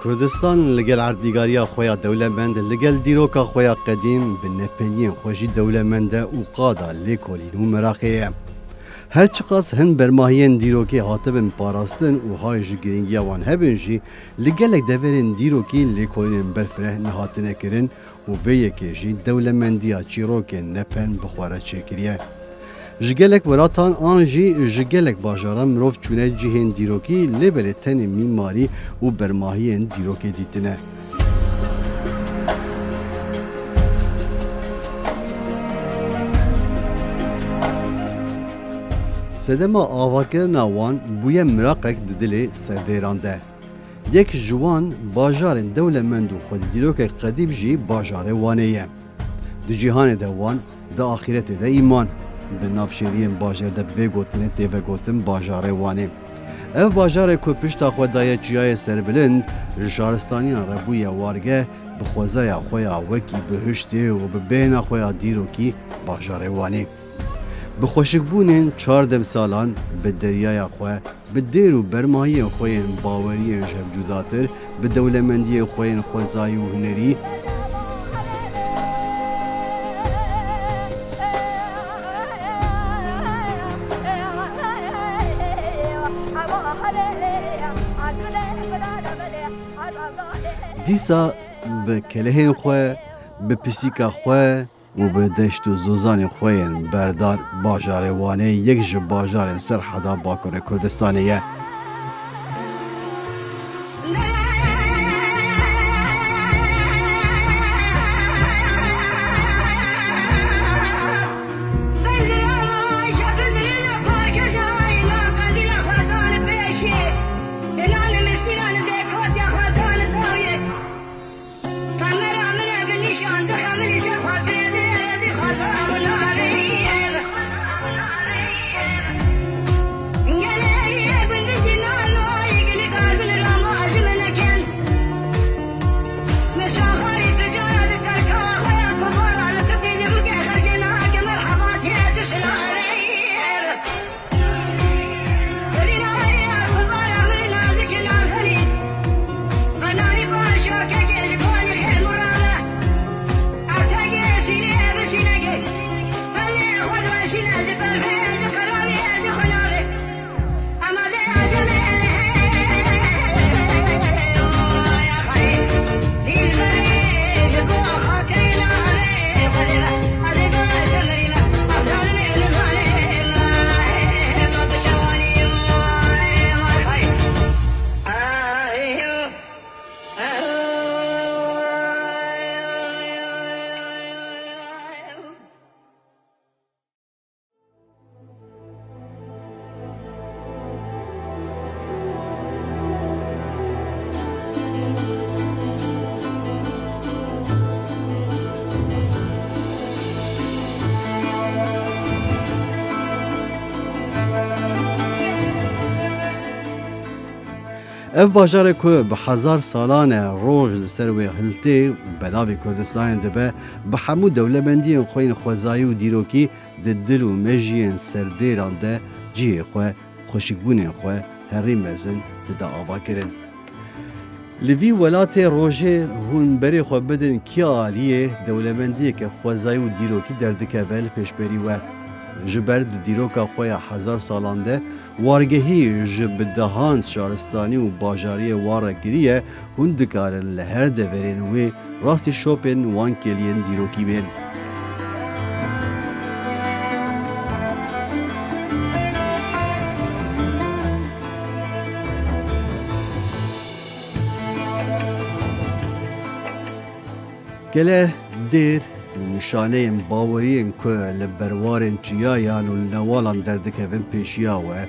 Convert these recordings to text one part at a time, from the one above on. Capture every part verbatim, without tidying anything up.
Kurdistan li gel erdnîgariya xwe ya dewlemend, li gel dîroka xwe ya qedîm, bi nepeniyên xwe jî dewlemend e û qada lêkolîn û meraqê ye. Her çiqas hin bermahiyên dîrokê hatibin parastin û hay ji girîngiya wan hebin jî, li gelek deverên dîrokî lêkolînên berfireh nehatine kirin û vê yekê jî dewlemendiya çîrokên nepen bi xwe re çêkiriye. Ji gelek welatan an jî ji gelek bajaran mirov çûne cihên dîrokî, lê belê tenê mîmarî û bermahiyên dîrokê dîtine. Sedema avakirina wan bûye miraqek di dilê serdêran de. Yek ji wan bajarên dewlemend û xwedî dîrokek qedîm jî bajarê Wanê ye. Di cîhanê de wan, di axîretê de îman. Di nav şêriyên bajêr de bi vê gotinê tê vegotin bajarê Wanê. Ev bajarê ku pişta xwe daye çiyayê serbilind, ji şaristaniyan re bûye wargeh, bi xwezaya xwe ya wekî bihiştê û bi bêhna xwe ya dîrokî bajarê Wanê. Bi xweşikbûnên çar demsalan, bi deryaya xwe, bi dêr û bermahiyên xwe yên baweriyên ji hev cudatir, bi dewlemendiyên xwe yên xwezayî û hunerî, dîsa bi kelehên xwe, bi pisîka xwe, û bi deşt û zozanên xwe yên berdar, bajarê Wanê yek ji bajarên serheda Bakurê Kurdistanê ye. Ev bajarê ku bi hezar salan e roj li ser wê hiltê û belavê Kurdistanê dibe, bi hemû dewlemendiyên xwe yên xwezayî û dîrokî di dil û mejiyên serdêran de cihê xwe, xweşikbûnên xwe herî mezin dide avakirin. Li vî welatê rojê hûn berê xwe bidin kî aliyê dewlemendiyeke xwezayî û dîrokî derdikeve li pêşberî we. Ji ber di dîroka xwe ya hezar salan de wargehî ji bi dehan şaristanî û bajariyê wan re kiriye, hûn dikarin li her deverên wê rastî şopên wan kêliyên dîrokî bên. Gele dêr û nîşaneyên baweriyên ku li berwarên çiyayan û li newalan derdikevin pêşiya we,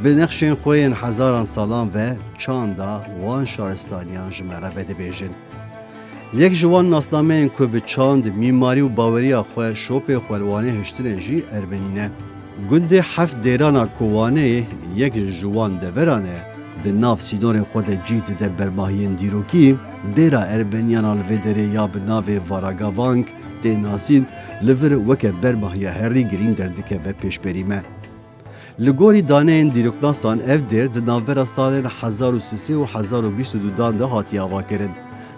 bi nexşên xwe yên hezaran salan ve çanda wan şaristaniyan ji me re vedibêjin. Yek ji wan nasnameyên ku bi çand, mîmarî û baweriya xwe şopê xwe li Wanê hiştine jî Ermenî ne. Gundê Heft Dêran a ku Wanê yek ji wan deveran e, di nav sînorên xwe de cih dide bermahiyên dîrokî. Dêra Ermeniyan a li vê derê ya bi navê Varagavank tê nasîn, li vir weke bermahiya herî girîng derdikeve pêşberî me. Li gorî daneyên dîroknasan ev dêr di navbera salên hezar û sisê û hezar û bîst û du dan de hatiye avakirin.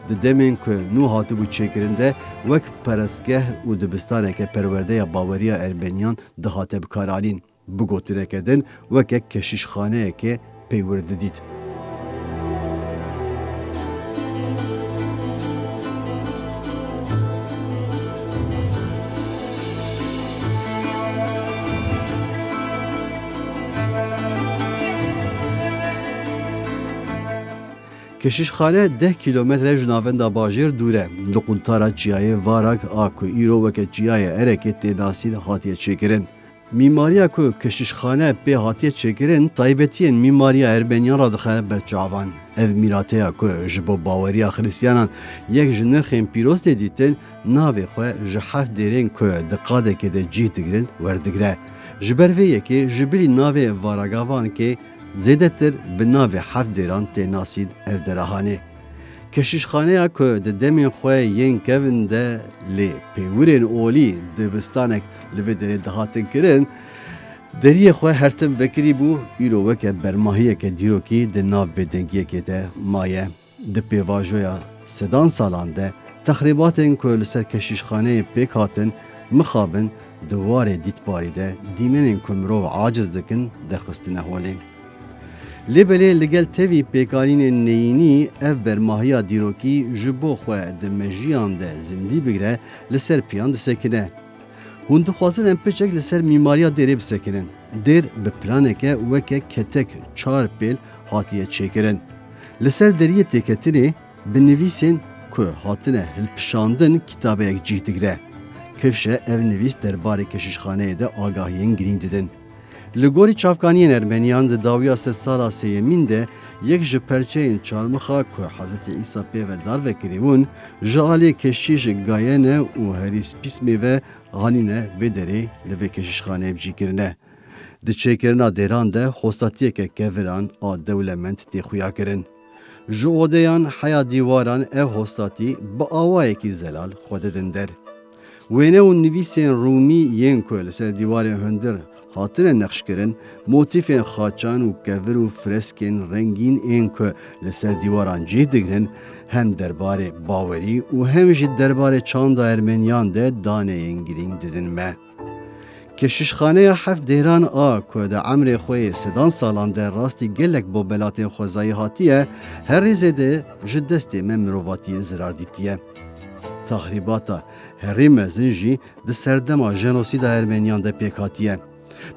Di demên ku nû hatibû çêkirin de wek perestgeh û dibistaneke perwerdeya baweriya Ermeniyan dihate bikaranîn. Bi gotineke din weke keşîşxaneyeke peywir didît. Keşîşxane deh kîlometre ji navenda bajêr dûr e. Li quntara çiyayê Varag a ku îro weke çiyayê Erekê tê nasîn hatiye çêkirin. Mîmariya ku keşîşxane pê hatiye çêkirin, taybetiyên mîmariya Ermeniyan radixe ber çavan. Ev mîrateya ku ji bo baweriya Xiristiyanan yek ji nirxên pîroz tê dîtin, navê xwe ji heft dêrên ku di qadekê de cih digirin werdigire. Ji ber vê yekê ji bilî navê Varagavankê zêdetir bi navê Heft Dêran tê nasîn ev dera hanê. Keşîşxaneya ku di demên xwe yên kevin de lê pêwirên olî dibistanek li vê derê dihatin kirin, deriyê xwe her tim vekirî bû, îro weke bermahiyeke dîrokî di nav bêdengiyekê de maye. Di pêvajoya sedan salan de texrîbatên ku li ser keşîşxaneyê pêk hatin, mixabin di warê dîtbarî de dîmenên ku mirov aciz dikin derxistine holê. Lê belê li gel tevî pêkanînên neyînî ev bermahiya dîrokî ji bo xwe di mejiyan de zindî bigire, li ser piyan disekine. Hûn dixwazin em piçek li ser mîmariya dêrê bisekinin. Dêr bi planeke weke ketek çar pêl hatiye çêkirin. Li ser deriyê têketinê bi nivîsên ku hatine hilpişandin kitabeyek cih digire. Kifşe ev nivîs derbarê keşîşxaneyê de agahiyên girîng didin. Li gorî çavkaniyên Ermeniyan di dawiya sedsala sêyemîn de yek ji perçeyên çarmixa ku Hezretî Îsa pê ve darve kirîbûn, ji alî keşîş Gayene û herî spîsmê ve hanîne vê derê li vê keşîşxaneyê bi cî kirine. Di çêkirina dêran de hostatiyeke keviran a dewlemend tê xuya kirin. Ji odeyan heya dîwaran ev hostatî bi awayekî zelal xwe didin der. Wêne û nivîsên Rûmî yên ku li ser dîwarên hundir hatine nexşkirin, motîfên xaçan û kevir û freskên rengîn ên ku li ser dîwaran cih digrin, hem derbarê bawerî û hem jî derbarê çanda Ermeniyan de daneyên girîng didin me. Keşîşxaneya Heft Dêran a ku di emrê xwe yê sedan salan de rastî gelek bobelatên xwezayî hatiye, herî zêde ji destê me mirovatiyê zirar dîtiye. Taxrîbata herî mezin jî di serdema jenosîda Ermeniyan de pêk hatiye.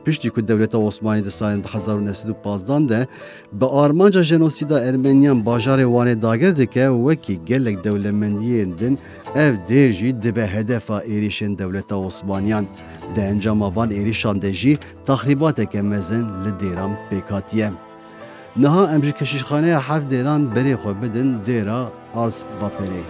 Piştî ku dewleta Osmanî di salên du hezar û neh sed û pazdan de bi armanca jenosîda Ermeniyan bajarê Wanê dagir dike, wekî gelek dewlemendiyên din ev dêr jî dibe hedefa êrîşên dewleta Osmaniyan. Di encama van êrîşan de jî taxrîbateke mezin li dêran pêk hatiye. Niha em ji keşîşxaneya Heft Dêran berê xwe bidin dêra Arsvaperê.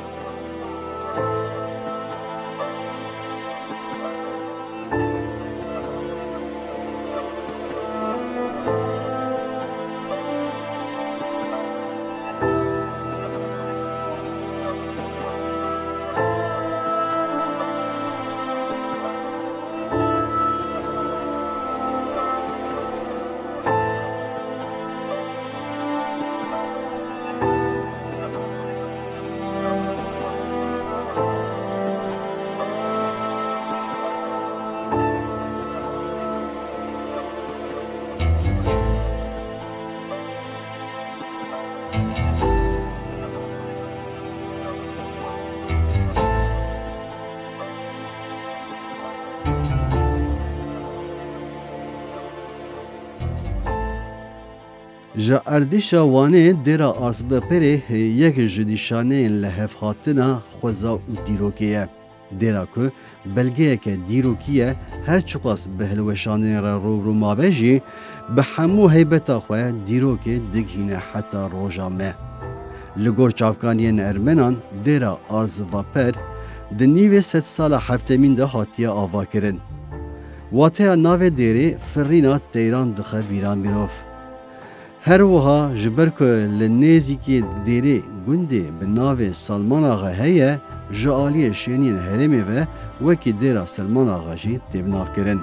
Ji erdîşa Wanê dêra Arsbeperê yek ji nîşaneyên lihevhatina xweza û dîrokê ye. Dêra ku belgeyeke dîrokî ye, her çiqas bi hilweşandinê re rû bi rû mabe jî, bi hemû heybeta xwe dîrokê digihîne heta roja me. Li gor çavkaniyên Ermenan, dêra Arzvaper di nîvê sedsala heftemîn de hatiye avakirin. Wateya navê dêrê firîna teyran dixe bîra mirov. Her wiha ji ber ku li nêzîkê dêrê gundê bi navê Salman Axa heye, ji aliyê şêniyên herêmê ve wekî dêra Selman Axa jî tê binavkirin.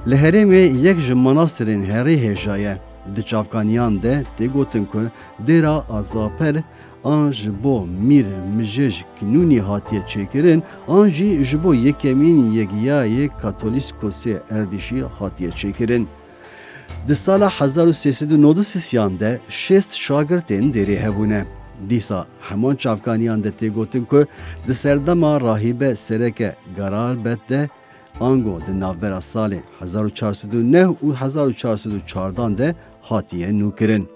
Li herêmê yek ji manastirên herî hêja ye. Di çavkaniyan de tê gotin ku dêra Azaper an ji bo Mîr Mijej Kinûnî hatiye çêkirin, an jî ji bo yekemîn yekiyayê Katolîskosê Erdîşî hatiye çêkirin. Di sala hezar û sê sed û nod û sisiyan de şêst şagirtên dêrê hebûne. Dîsa heman çavkaniyan de tê gotin ku di serdema rahîbe sereke Gararbet de, ango di navbera salê hezar û çar sed û neh û hezar û çar sed û çardan de hatiye nûkirin.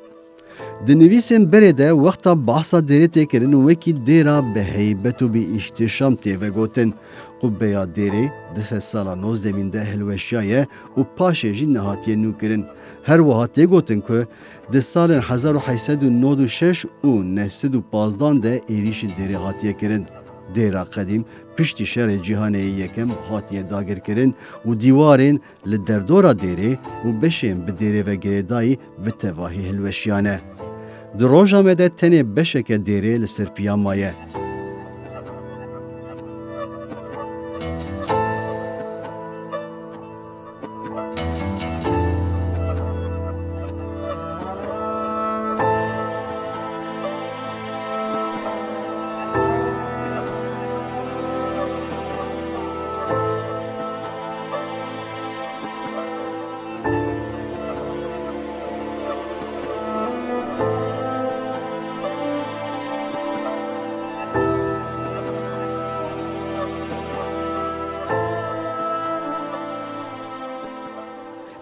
Di nivîsên berê de wexta behsa dêrê tê kirin wekî dêra bi heybet û bi îhtîşam tê vegotin. Qubbeya dêrê di sedsala nozdemîn de hilweşiyaye û paşê jî nehatiye nûkirin. Her wiha tê gotin ku di salên hezar û heşt sed û nod û şeş û neh sed û pazdan de êrîşî dêrê hatiye kirin. Dêra qedîm piştî Şerê Cîhanê yê Yekem hatiye dagirkirin û dîwarên li derdora dêrê û beşên bi dêrê ve girêdayî bi tevahî hilweşiyane. Di roja me de tenê beşeke dêrê li ser piya maye.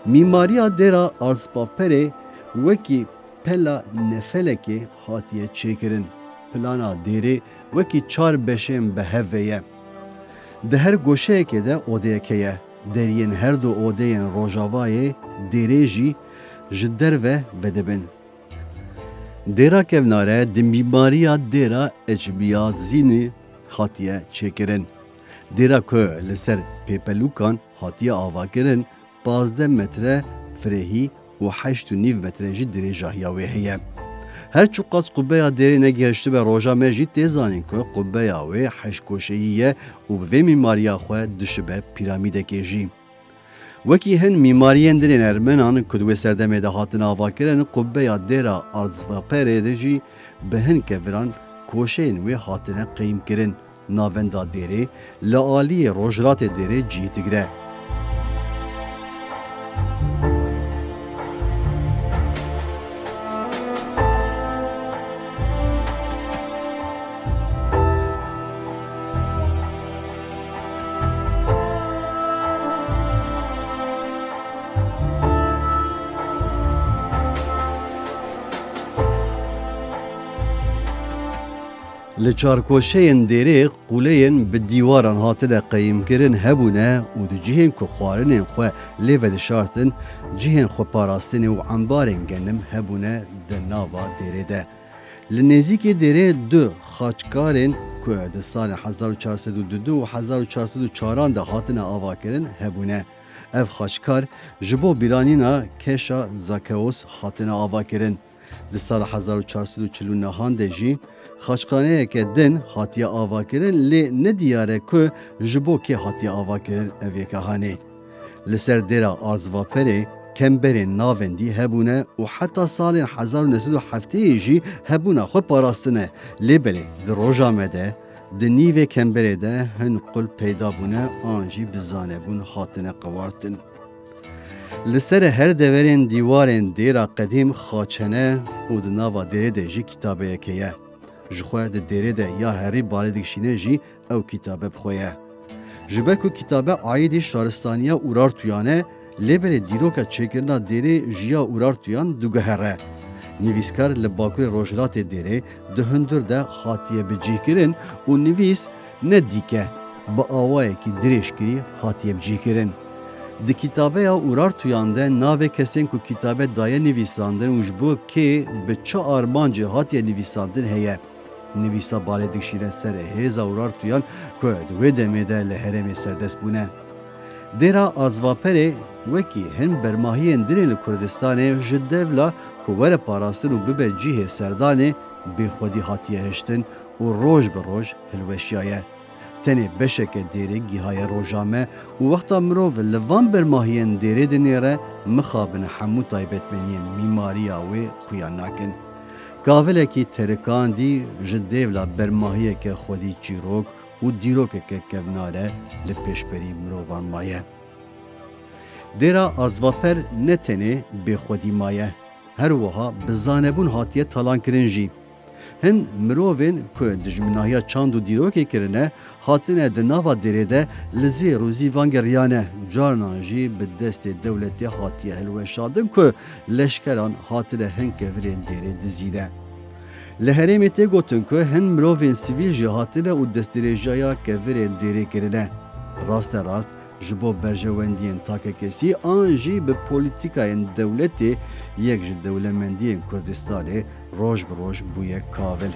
Mîmariya dêra Arzpaperê wekî pela nefelekê hatiye çêkirin. Plana dêrê wekî çar beşên bi hev ve ye. Di her goşeyekê de odeyek heye. Deriyên her du odeyên rojavayê dêrê jî ji derve vedibin. Dêra kevnare di mîmariya dêra Ecbiyadzînî hatiye çêkirin. Dêra ku li ser pêpelûkan hatiye avakirin, pazdeh metre firehî û heşt û nîv metre jî dirêjahiya wê heye. Her çiqas qubbeya dêrê negihiştibe roja me jî tê zanîn ku qubbeya wê heşt goşeyî ye û bi vê mîmariya xwe dişibe pîramîdekê jî. Wekî hin mîmariyên din ên Ermenan ku di wê serdemê de hatine avakirin, qubbeya dêra Arzvaperê de jî bi hin keviran koşeyên wê hatine qeyîmkirin. Navenda dêrê li aliyê rojhilatê dêrê cihê digire. Li çarkoşeyên dêrê qûleyên bi dîwaran hatine qeyîmkirin hebûne û di cihên ku xwarinên xwe lê vedişartin, cihên xweparastinê û embarên genim hebûne di nava dêrê de. Li nêzîkê dêrê du xaçkarên ku di salên hezar û çar sed û dudu û hezar û çar sed û çaran de hatine avakirin hebûne. Ev xaçkar ji bo bîranîna keşa Zakeos hatine avakirin. Di sala hezar û çar sed û çil û nehan de jî xaçxaneyeke din hatiye avakirin, lê ne diyar e ku ji bo kê hatiye avakirin ev yeka hanê. Li ser dêra Arzvaperê kemberên navendî hebûne û heta salên hezar û neh sed û heftê jî hebûna xwe parastine. Lê belê di roja me de di nîvê kemberê de hin qul peyda bûne an jî bi zanebûn hatine qewartin. Li ser her deverên dîwarên dêra qedîm xaç hene û di nava dêrê de jî kitabeyek heye. Ji xwe di dêrê de ya herî balê dikişîne jî ew kitabe bi xwe ye. Ji ber ku kitabe aîdî şaristaniya Urartuyan e, lê belê dîroka çêkirina dêrê ji ya Urartuyan diguhere. Nivîskar li bakurê rojhilatê dêrê di hundir de hatiye bicihkirin û nivîs ne dîke, bi awayekî dirêjkirî hatiye bicihkirin. Di kitabeya Urartuyan de navê kesên ku kitabe daye nivîsandin û ji bo kê, bi çi armancê hatiye nivîsandin heye. Nivîsa balê dikişîne ser hêza Urartuyan ku di wê demê de li herêmê serdest bûne. Dêra Arzvaperê wekî hin bermahiyên din ê li Kurdistanê ji dewla ku were parastin û bibe cihê serdanê bêxwedî hatiye hiştin û roj bi roj hilweşiyaye. Tenê beşeke dêrê gihaye roja me û wexta mirov li van bermahiyên dêrê dinêre, mixabin hemû taybetmeniyên mîmariya wê xuya nakin. Kavilekî terikandî ji dêvla bermahiyeke xwedî çîrok û dîrokeke kevnare li pêşberî mirovan maye. Dêra Arzvaper ne tenê bêxwedî maye, her wiha bi zanebûn hatiye talankirin jî. Hin mirovên ku dijminahiya çand û dîrokê kirine, hatine di nava dêrê de li zêr û zîvan geriyane, carnan jî bi destê dewletê hatiye hilweşandin ku leşkeran hatine hin kevirên dêrê dizîne. Li herêmê tê gotin ku hin mirovên sivîl jî hatine û destdirêjiya kevirên dêrê kirine. Rasterast, ji bo berjewendiyên takekesî an jî bi polîtîkayên dewletê yek ji dewlemendiyên Kurdistanê roj bi roj bûye kavil.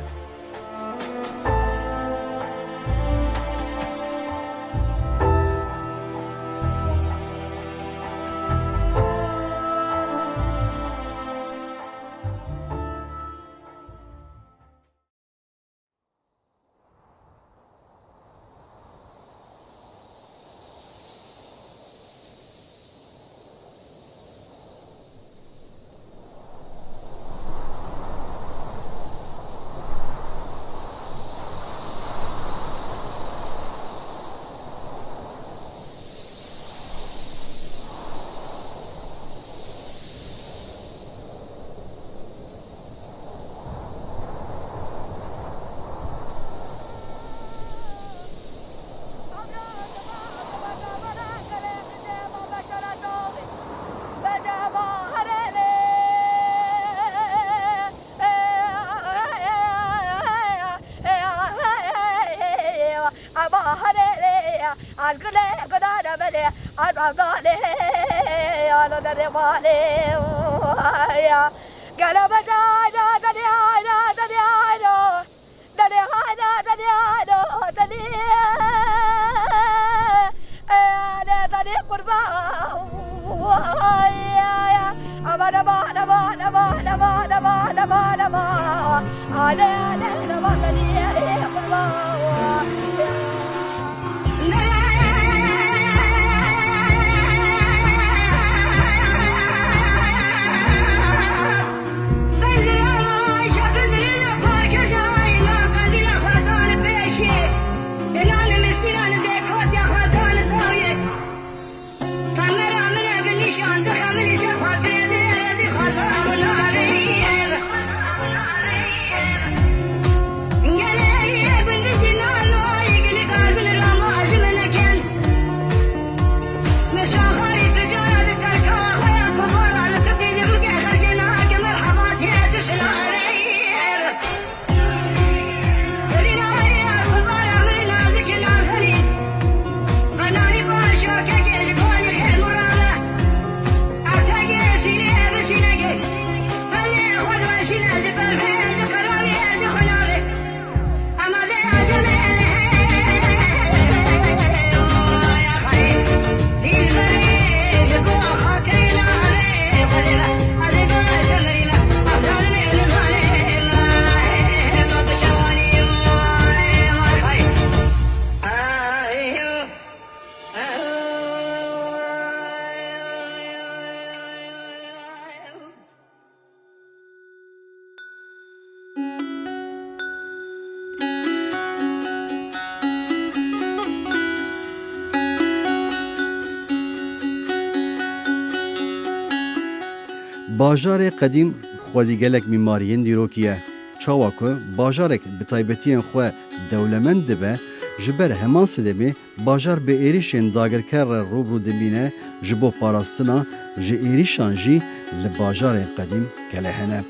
Bajarê qedîm xwedî gelek mîmariyên dîrokî ye. Çawa ku bajarek bi taybetiyên xwe dewlemend dibe, ji ber heman sedemê bajar bi êrîşên dagirker re rû bi rû dimîne, ji bo parastina ji êrîşan jî li bajarên qedîm kele hene.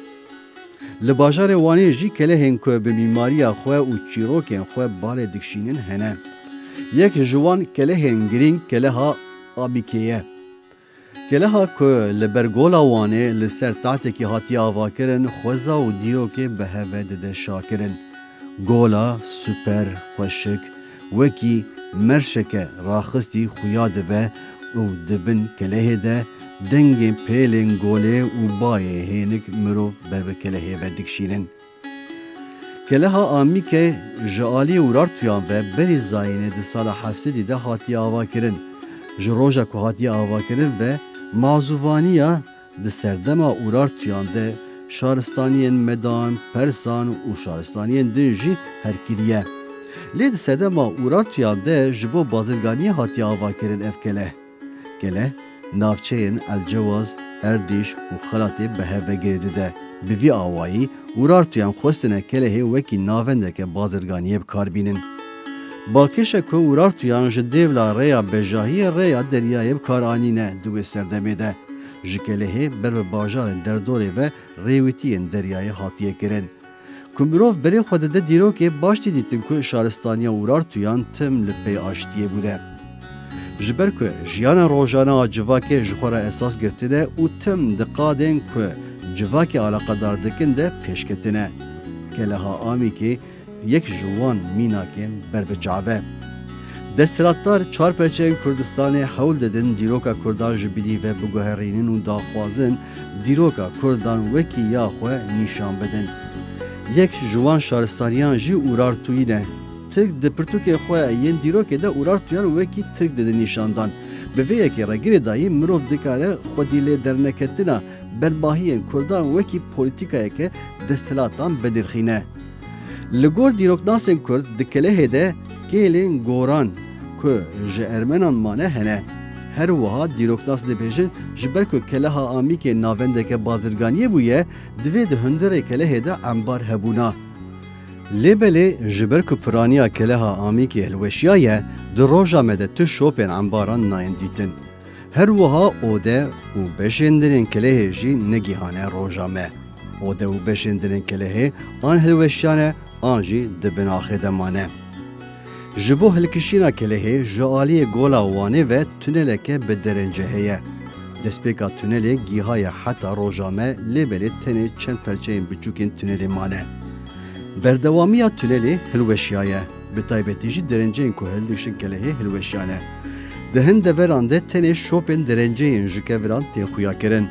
Li bajarê Wanê jî kelehên ku bi mîmariya xwe û çîrokên xwe balê dikişînin hene. Yek ji wan kelehên girîng keleha Amîkê ye. Keleha ku li ber Gola Wanê li ser taxtekî hatiye avakirin, xweza û dîrokê bi hev ve dide şakirin. Gola, super, xweşik, wekî merşeke raxistî xuya dibe û di bin kelehê de dengên pêlên golê û bayê hênik mirov ber bi kelehê ve dikişînin. Keleha Amîke ji aliyê Urartuyan ve berî zayînê di sala heft sedî de hatiye avakirin. Ji roja ku hatiye avakirin ve mazûvaniya di serdema Urartuyan de şaristaniyên Medan, Persan û şaristaniyên din jî her kiriye. Lê di serdema Urartuyan de ji bo bazirganiyê hatiye avakirin ev keleh. Keleh navçeyên Elcewaz, Erdîş û Xelatê bi hev ve girê dide. Bi vî awayî, Urartuyan xwestine kelehê wekî navendeke bazirganiyê bi kar bînin. Balkêş e ku Urartuyan ji dêvla rêya bejahiyê rêya deryayê bi kar anîne di wê serdemê de. Ji kelehê ber bi bajarên derdorê ve rêwîtiyên deryayê hatiye kirin. Ku mirov berê xwe dide dîrokê, baş tê dîtin ku şaristaniya Urartuyan tim li pey aştiyê bûne. Ji ber ku jiyana rojane a civakê ji xwe re esas girtine û tim di qadên ku civakê alaqedar dikin de pêş ketine. Keleha Amîkê yek ji wan mînakên ber bi çav e. Desthilatdar çar perçeyên Kurdistanê hewl didin dîroka Kurdan ji bînî ve biguherînin û daxwazin dîroka Kurdan wekî ya xwe nîşan bidin. Yek ji wan şaristaniyan jî Urartuyî ne. Tirk di pirtûkê xwe yên dîrokê de Urartuyan wekî Tirk didin nîşandan. Bi vê yekê re girêdayî mirov dikare xwedî lê derneketina bermahiyên Kurdan wekî polîtîkayeke desthilatan binirxîne. Li gor dîroknasên Kurd di kelehê de kêlên goran ku ji Ermenan mane hene. Her wiha dîroknas dibêjin, ji ber ku keleha Amîkê navendeke bazirganiyê bûye, divê di hundirê kelehê de embar hebûna. Lê belê ji ber ku piraniya keleha Amîkê hilweşiyaye, di roja me de tu şopên embaran nayên dîtin. Her wiha ode û beşên din ên kelehê jî negihane roja me. Ode û beşên din ên kelehê an hilweşiyane an jî di bin axê de mane. Ji bo hilkişîna kelehê ji aliyê Gola Wanê ve tuneleke bi derence heye. Destpêka tunelê gihaye heta roja me, lê belê tenê çend perçeyên biçûkên tunelê mane. Berdewamiya tunelê hilweşiyaye, bi taybetî jî derenceyên ku hildikişin kelehê hilweşiyane. Di hin deveran de tenê şopên derenceyên ji keviran tên xuyakirin.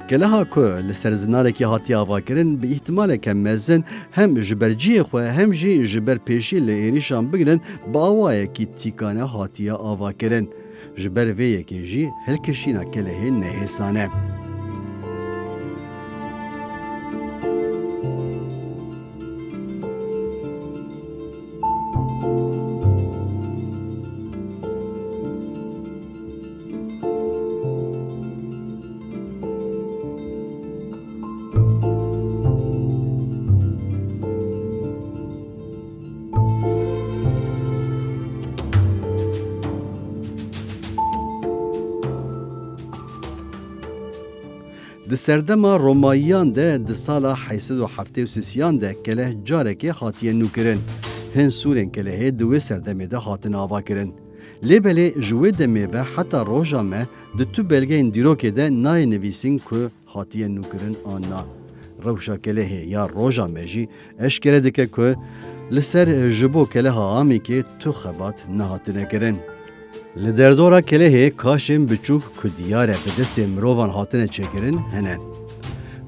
Keleha ku li ser zinarekî hatiye avakirin, bi îhtimaleke mezin hem ji ber cihê xwe hem jî ji ber pêşî li êrîşan bigrin bi awayekî tîkane hatiye avakirin. Ji ber vê yekê jî hilkişîna kelehê nehêsan e. Di serdema Romayiyan de di sala heyt sed û heftê û sêsiyan de keleh carekê hatiye nûkirin. Hin sûrên kelehê di wê serdemê de hatin avakirin. Lê belê ji wê demê ve heta roja me di tu belgeyên dîrokê de nayê nivîsîn ku hatiye nûkirin an na. Rewşa kelehê ya roja me jî eşkere dike ku li ser ji bo keleha Amîkê tu xebat nehatine kirin. Li derdora kelehê kaşên biçûk ku diyar e bi destên mirovan hatine çêkirin hene.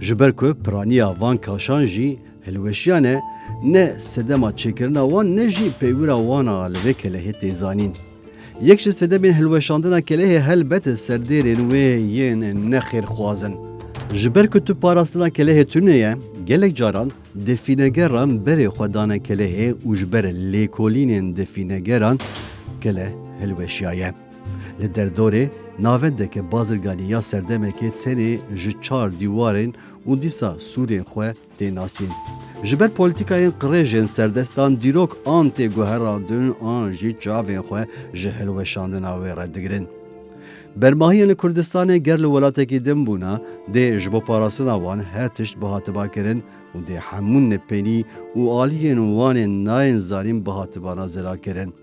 Ji ber ku piraniya van kaşan jî hilweşiyane, ne sedema çêkirina wan ne jî peywira wan a li vê kelehê tê zanîn. Yek ji sedemên hilweşandina kelehê helbet serdêrên wê yên nexêrxwaz in. Ji ber ku tu parastina kelehê tune ye, gelek caran defînegeran berê xwe dane kelehê û ji ber lêkolînên defînegeran keleh hilweşiyaye. Li derdorê navendeke bazirganî ya serdemekê tenê ji çar dîwarên û dîsa sûrên xwe tê nasîn. Ji ber polîtîkayên qirêjên serdestan dîrok an tê guherandin an jî çavên xwe ji hilweşandina wê re digirin. Bermahiyên li Kurdistanê ger li welatekî din bûna, dê ji bo parastina wan her tişt bihatiba kirin û dê hemû nepenî û aliyên wan ên nayên zanîn bihatibana zelal kirin.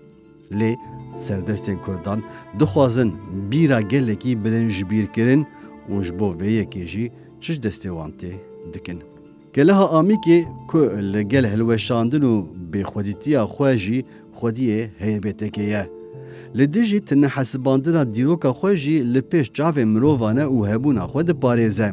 Lê Serdestên Kurdan dixwazin bîra gelekî bidin ji bîr kirin û ji bo vê yekê jî çi ji destê wan tê dikin. Keleha Amîkê ku li gel hilweşandin û bêxwedîtiya xwe jî xwediyê heye bê tekê ye. Li dijî tinehesibandina dîroka xwe jî li pêş çavê mirovan e û hebûna xwe diparêze.